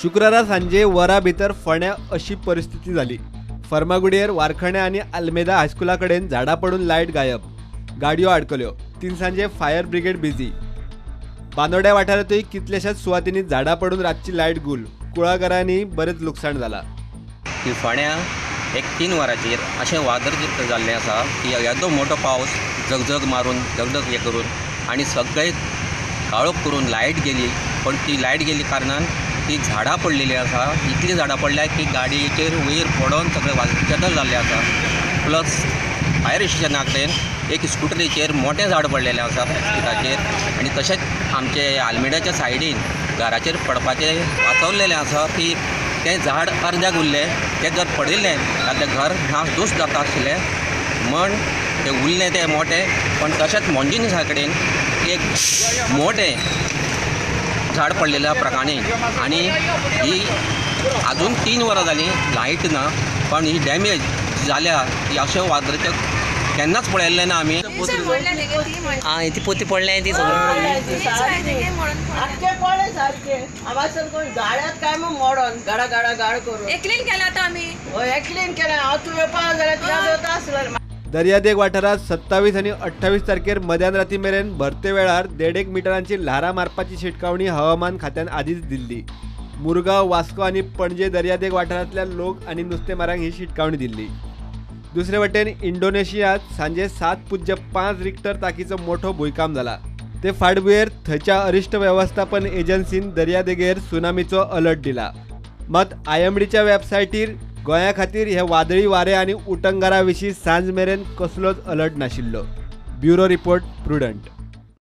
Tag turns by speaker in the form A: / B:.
A: शुक्रारा सांजे वरा भितर फोंड्या अशी परिस्थिती जाली. फर्मागुडयेर वारखण्या आनी आल्मेदा हायस्कुला कडेन झाडां पडून लायट गायब, गाडयो आडकल्यो. तिनसांजे फायर ब्रिगेड बिझी. बांदोड्या वाठारांतूय कितल्याशाच सुवातींनी झाडां पडून रातची लायट गुल. कुळागरांनी बरेंच लुकसाण जाला.
B: की फोंड्या एक 3 वरांचेर अशें वादळ जाल्लें आसा की येदो मोठो पावस जगजग मारून दगदग हें करून आनी सगळे काळोख करून लायट गेली. पण ती लायट गेल्ली कारणान ती झाडां पडलेली आसा. इतलीं झाडां पडल्या की गाडयेचेर वयर पडोन सगळें वाजल जाल्लें आसा. प्लस फायर स्टेशना कडेन एक स्कुटरीचेर मोठें झाड पडलेलें आसा स्कुटाचेर आनी तशेंच आमचे आल्मेडाच्या सायडीन घराचेर पडपाचें वाचवलेलें आसा की तें झाड अर्द्याक उरलें. तें जर पडिल्लें जाल्यार घर नासधूस जाता आशिल्लें म्हण तें उरलें तें मोटें. पण तशेंच मोंजिनिसा कडेन एक मोटें झाड पडलेल्या प्रकाणे आनी ही अजून 3 वरां जालीं लायट ना. पण ही डॅमेज जाल्या ती अशें वादळाचें केन्नाच पळयल्लें ना आमी.
C: आं, ती पोती पडल्या ती सगळी
D: पडले सारखे हांगासर कोण झाडात काय मग मोडोन गाडा गाडा गाड करून
E: एकलीन केला आतां आमी.
D: हय, एकलीन केलें. हांव तूं येवपा जाल्यार तुज्या वता आसलो.
A: दर्यादेग वाठारांत 27 आनी 28 तारखेर मध्यान राती मेरेन भरते वेळार 1.5 मिटरांची ल्हारां मारपाची शिटकावणी हवामान खात्यान आदींच दिल्ली. मुरगांव, वास्को आनी पणजे दर्यादेग वाठारांतल्या लोक आनी नुस्तेमारांक ही शिटकावणी दिल्ली. दुसरे वटेन इंडोनेशियांत सांजे 7.05 रिक्टर ताकीचो मोठो भुंयकांप जाला. ते फाटभुंयेर थंयच्या अरिश्ट वेवस्थापन एजन्सीन दर्यादेगेर सुनामीचो अलर्ट दिला. मात IMDच्या वेबसायटीर गोंया खातीर हे वादळी वारे आनी उटंगारा विशीं सांज मेरेन कसलोच अलर्ट नाशिल्लो. Bureau report, Prudent.